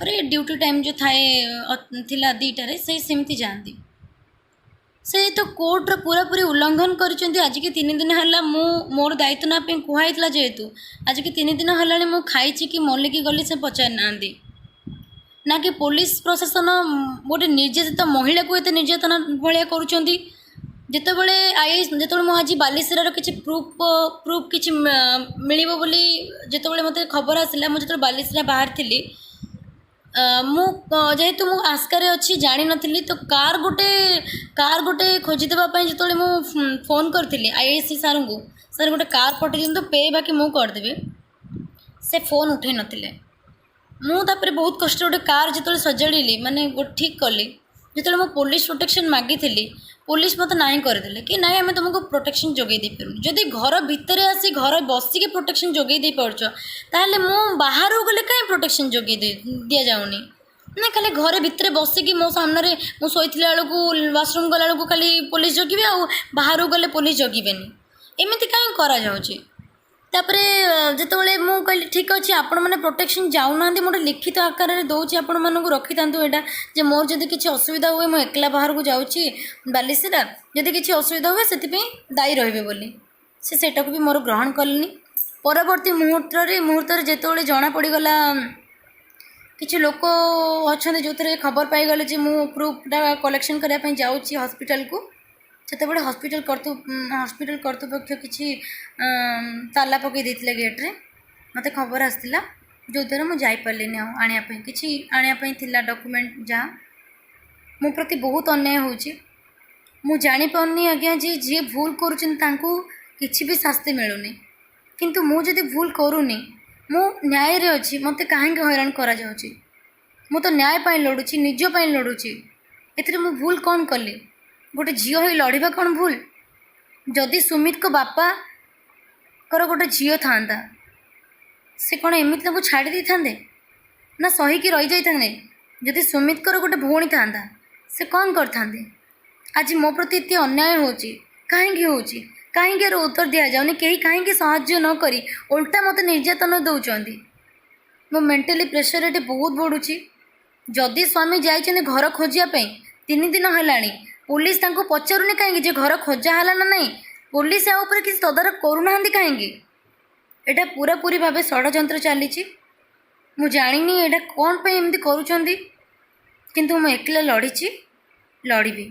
ପରେ duty time ଯେଉଁ ଥାଏ ଥିଲା 2ଟାରେ, ସେ ସେମିତି ଯାଆନ୍ତି। ସେ ତ କୋର୍ଟର ପୁରାପୁରି ଉଲ୍ଲଙ୍ଘନ କରିଛନ୍ତି। ଆଜିକି 3 ଦିନ ହେଲା, ମୁଁ ମୋର ଦାୟିତ୍ୱ ନେବା ପାଇଁ କୁହାହେଇଥିଲା ଯେହେତୁ, ଆଜିକି 3 ଦିନ ହେଲାଣି, ମୁଁ ଖାଇଛି କି ମଲିକି ଗଲି ସେ ପଚାରି ନାହାନ୍ତି ନା କି ପୋଲିସ ପ୍ରଶାସନ ଗୋଟେ ନିର୍ଯାତିତ ମହିଳାକୁ ଏତେ ନିର୍ଯାତନା ଭଳିଆ କରୁଛନ୍ତି। ଯେତେବେଳେ ଯେତେବେଳେ ମୁଁ ଆଜି ବାଲିସିରାର କିଛି ପ୍ରୁଫ୍ କିଛି ମିଳିବ ବୋଲି ଯେତେବେଳେ ମୋତେ ଖବର ଆସିଲା, ମୁଁ ଯେତେବେଳେ ବାଲିସିରା ବାହାରିଥିଲି, ମୁଁ ଯେହେତୁ ମୁଁ ଆସ୍କାରେ ଅଛି ଜାଣିନଥିଲି ତ, କାର୍ ଗୋଟେ ଖୋଜିଦେବା ପାଇଁ ଯେତେବେଳେ ମୁଁ ଫୋନ୍ କରିଥିଲି ଆଇଆଇସି ସାର୍ଙ୍କୁ, "ସାର୍, ଗୋଟେ କାର୍ ପଠାଇ ଦିଅନ୍ତୁ, ପେ ବାକି ମୁଁ କରିଦେବି", ସେ ଫୋନ୍ ଉଠାଇ ନଥିଲେ। ମୁଁ ତାପରେ ବହୁତ କଷ୍ଟରେ ଗୋଟେ କାର୍ ଯେତେବେଳେ ସଜାଡ଼ିଲି, ମାନେ ଗୋଟେ ଠିକ୍ କଲି, ଯେତେବେଳେ ମୁଁ ପୋଲିସ ପ୍ରୋଟେକ୍ସନ୍ ମାଗିଥିଲି, ପୋଲିସ ମୋତେ ନାହିଁ କରିଦେଲେ କି ନାଇଁ, ଆମେ ତୁମକୁ ପ୍ରୋଟେକ୍ସନ୍ ଯୋଗାଇ ଦେଇପାରୁନୁ। ଯଦି ଘର ଭିତରେ ଆସି ଘରେ ବସିକି ପ୍ରୋଟେକ୍ସନ୍ ଯୋଗାଇ ଦେଇପାରୁଛ, ତାହେଲେ ମୁଁ ବାହାରକୁ ଗଲେ କାହିଁ ପ୍ରୋଟେକ୍ସନ୍ ଯୋଗାଇ ଦିଆଯାଉନି ନା? ଖାଲି ଘରେ ଭିତରେ ବସିକି ମୋ ସାମ୍ନାରେ ମୁଁ ଶୋଇଥିଲା ବେଳକୁ, ୱାସରୁମ୍ ଗଲା ବେଳକୁ ଖାଲି ପୋଲିସ ଜଗିବେ ଆଉ ବାହାରକୁ ଗଲେ ପୋଲିସ ଜଗିବେନି, ଏମିତି କାହିଁ କରାଯାଉଛି? ତାପରେ ଯେତେବେଳେ ମୁଁ କହିଲି, "ଠିକ୍ ଅଛି, ଆପଣମାନେ ପ୍ରୋଟେକ୍ସନ୍ ଯାଉନାହାନ୍ତି, ମୁଁ ଗୋଟେ ଲିଖିତ ଆକାରରେ ଦେଉଛି ଆପଣମାନଙ୍କୁ, ରଖିଥାନ୍ତୁ ଏଇଟା ଯେ ମୋର ଯଦି କିଛି ଅସୁବିଧା ହୁଏ, ମୁଁ ଏକଲା ବାହାରକୁ ଯାଉଛି ବାଲିସିରା, ଯଦି କିଛି ଅସୁବିଧା ହୁଏ ସେଥିପାଇଁ ଦାୟୀ ରହିବେ" ବୋଲି, ସେ ସେଇଟାକୁ ବି ମୋର ଗ୍ରହଣ କଲେନି। ପରବର୍ତ୍ତୀ ମୁହୂର୍ତ୍ତରେ ଯେତେବେଳେ ଜଣା ପଡ଼ିଗଲା, କିଛି ଲୋକ ଅଛନ୍ତି ଯେଉଁଥିରେ ଖବର ପାଇଗଲେ ଯେ ମୁଁ ପ୍ରୁଫ୍ଟା କଲେକ୍ସନ୍ କରିବା ପାଇଁ ଯାଉଛି ହସ୍ପିଟାଲକୁ, ସେତେବେଳେ ହସ୍ପିଟାଲ କର୍ତ୍ତୃପକ୍ଷ କିଛି ତାଲା ପକାଇ ଦେଇଥିଲେ ଗେଟ୍ରେ। ମୋତେ ଖବର ଆସିଥିଲା, ଯେଉଁଦ୍ୱାରା ମୁଁ ଯାଇପାରିଲିନି ଆଉ ଆଣିବା ପାଇଁ, କିଛି ଆଣିବା ପାଇଁ ଥିଲା ଡକୁମେଣ୍ଟ ଯାହା। ମୋ ପ୍ରତି ବହୁତ ଅନ୍ୟାୟ ହେଉଛି। ମୁଁ ଜାଣିପାରୁନି ଆଜ୍ଞା ଯେ ଯିଏ ଭୁଲ କରୁଛନ୍ତି ତାଙ୍କୁ କିଛି ବି ଶାସ୍ତି ମିଳୁନି, କିନ୍ତୁ ମୁଁ ଯଦି ଭୁଲ କରୁନି, ମୁଁ ନ୍ୟାୟରେ ଅଛି, ମୋତେ କାହିଁକି ହଇରାଣ କରାଯାଉଛି? ମୁଁ ତ ନ୍ୟାୟ ପାଇଁ ଲଢ଼ୁଛି, ନିଜ ପାଇଁ ଲଢ଼ୁଛି। ଏଥିରେ ମୁଁ ଭୁଲ କ'ଣ କଲି? ଗୋଟେ ଝିଅ ହୋଇ ଲଢ଼ିବା କ'ଣ ଭୁଲ? ଯଦି ସୁମିତଙ୍କ ବାପାଙ୍କର ଗୋଟେ ଝିଅ ଥାନ୍ତା, ସେ କ'ଣ ଏମିତି ତାଙ୍କୁ ଛାଡ଼ି ଦେଇଥାନ୍ତେ ନା ସହିକି ରହିଯାଇଥାନ୍ତେ? ଯଦି ସୁମିତଙ୍କର ଗୋଟେ ଭଉଣୀ ଥାନ୍ତା, ସେ କ'ଣ କରିଥାନ୍ତେ? ଆଜି ମୋ ପ୍ରତି ଏତେ ଅନ୍ୟାୟ ହେଉଛି, କାହିଁକି ହେଉଛି? କାହିଁକି ଏହାର ଉତ୍ତର ଦିଆଯାଉନି? କେହି କାହିଁକି ସାହାଯ୍ୟ ନ କରି ଓଲଟା ମୋତେ ନିର୍ଯାତନା ଦେଉଛନ୍ତି? ମୋ ମେଣ୍ଟାଲି ପ୍ରେସର୍ ଏଠି ବହୁତ ବଢ଼ୁଛି। ଯଦି ସ୍ୱାମୀ ଯାଇଛନ୍ତି ଘର ଖୋଜିବା ପାଇଁ, 3 ଦିନ ହେଲାଣି, ପୋଲିସ ତାଙ୍କୁ ପଚାରୁନି କାହିଁକି ଯେ ଘର ଖୋଜା ହେଲା ନା ନାହିଁ? ପୋଲିସ ୟା ଉପରେ କିଛି ତଦାରଖ କରୁନାହାନ୍ତି କାହିଁକି? ଏଇଟା ପୁରାପୁରି ଭାବେ ଷଡ଼ଯନ୍ତ୍ର ଚାଲିଛି। ମୁଁ ଜାଣିନି ଏଇଟା କ'ଣ ପାଇଁ ଏମିତି କରୁଛନ୍ତି, କିନ୍ତୁ ମୁଁ ଏକଲା ଲଢ଼ିଛି, ଲଢ଼ିବି।